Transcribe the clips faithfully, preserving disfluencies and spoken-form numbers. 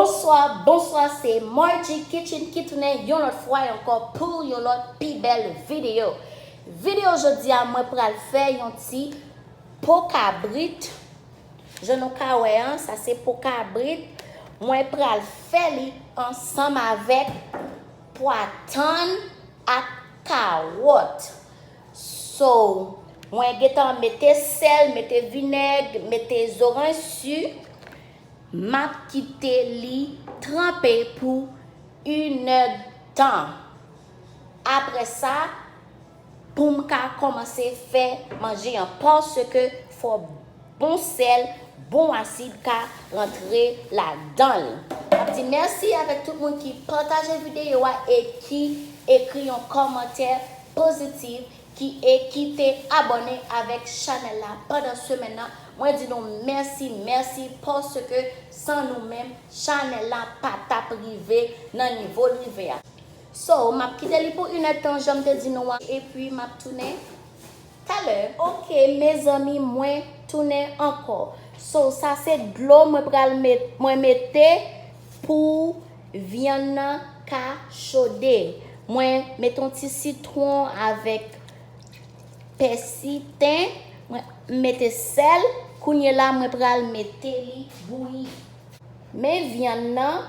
Bonswa, bonswa, se Margie Kitchen ki tounen yon lòt fwa ankò pou yon lòt pi bèl videyo. Videyo jodi a, mwen pral fè yon ti po kabrit. Jan nou ka wè an, sa se po kabrit. Mwen pral fè li ansanm avèk pwa tann ak kawòt. So, mwen gentan mete sèl, mete vinèg, mete zoranj si. M ap kite li tranpe pou inèdtan. Apre sa, pou m ka kòmanse fè manje an, paske fò bon sèl, bon asid ka rantre ladan li. M ap di mèsi avèk tout moun ki pataje videyo a e ki ekri yon kòmantè pozitif ki, e ki te abòne avèk chanèl la pandan semèn nan. Mwen di nou mèsi, mèsi, paske san nou menm, chanèl la pa t ap rive nan nivo l rive a. So, m ap kite li pou inèdtan, jan m te di nou an, epi m ap tounen talè. Ok, mezanmi, mwen tounen ankò. So, sa se dlo mwen pral met, mwen mete pou vyann nan ka chode. Mwen mete yon ti sitwon avèk pèsi, ten, mwen mete sèl. Kounye la, mwen pral mete li bouyi. Men vyann nan,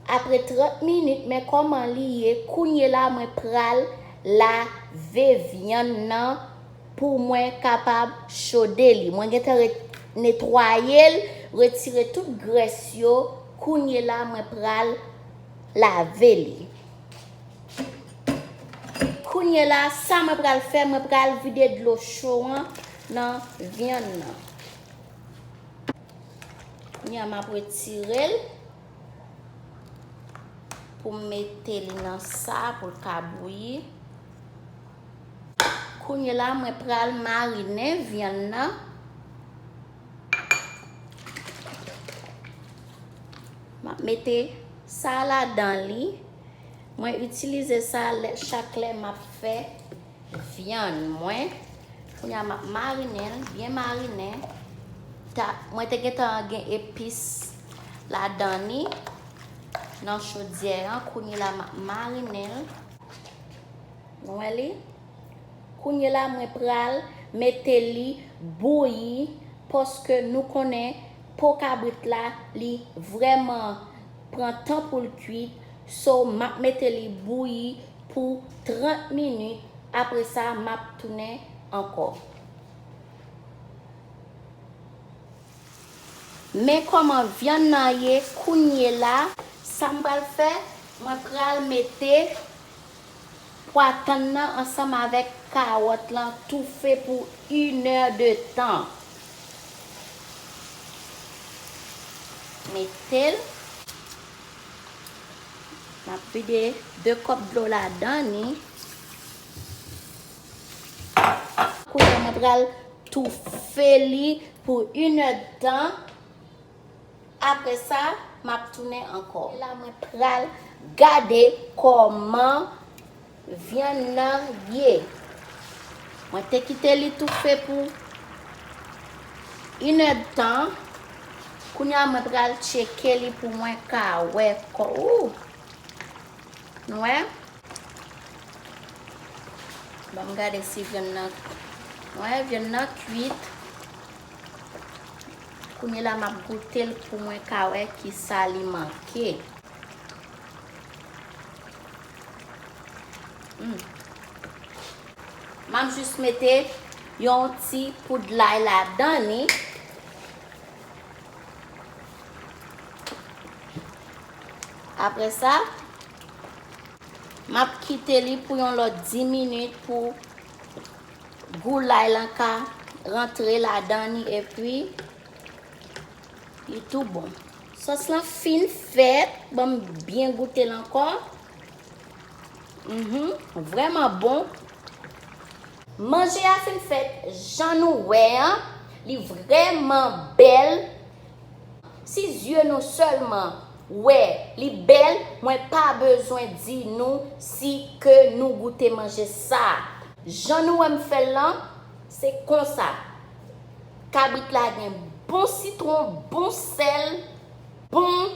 apre trant minit, men kòman li ye. Kounye la, mwen pral lave vyann nan pou mwen kapab chode li. Mwen gentan re-, netwaye l, retire tout grès yo. Kounye la, mwen pral lave li. Kounye la, sa mwen pral fè, mwen pral vide dlo cho an nan vyann nan. Kounye a, m ap retire l pou m mete li nan sa pou l ka bouyi. Kounye la, mwen pral marinen vyann nan. M ap mete sa ladan li. Mwen itilize sa lè, chak lè m ap fè vyann mwen. Kounye a, m ap marinen l, byen marinen. Ta, mwen te gentan gen epis ladan li nan chodyè an. Kounye la, m ap marinen l. Nou wè li? Kounye la, mwen pral mete li bouyi, paske nou konnen po kabrit la, li vrèman pran tan pou l kuit. So, m ap mete li bouyi pou trant minit. Apre sa, m ap tounen ankò. Men kòman vyann nan ye kounye la. Sa m pral fè, mwen pral mete pwa tann nan ansanm avèk kawòt lan toufe pou inèdtan. Mete l. M ap vide de kòp dlo ladan li. Kounye a, mwen pral toufe li pou inèdtan. Apre sa, m ap tounen ankò. La, mwen pral gade kòman vyann nan ye. Mwen te kite li toufe pou inèdtan. Kounye a, mwen pral tcheke li pou mwen ka wè kò-, ou! Nou wè? Ban m gade si vyann nan, nou wè, vyann nan kuit. Kounye la, m ap goute l pou mwen ka wè kisa li manke. Hmm. M ap jis mete yon ti poud lay ladan li. Apre sa, m ap kite li pou yon lòt dis minit pou gou lay lan ka rantre ladan li epi li tou bon. Sòs lan fin fèt, ban m byen goute l ankò. Mhm, vrèman bon. Manje a fin fèt, jan nou wè an, li vrèman bèl. Si zye nou sèlman wè li bèl, mwen pa bezwen di nou si ke nou goute manje sa. Jan nou wè m fè l lan, se konsa. Kabrit la gen bon sitwon, bon sèl, bon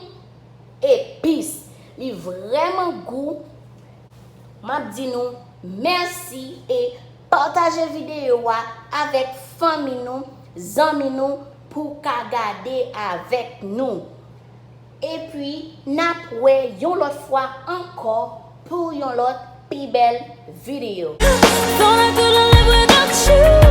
vrèman gou. M ap di nou mèsi e pataje videyo a avèk fanmi nou, zanmi nou pou ka gade avèk nou. Epi n ap wè yon lòt fwa ankò pou yon lòt pi bèl videyo. Thought I could live without you.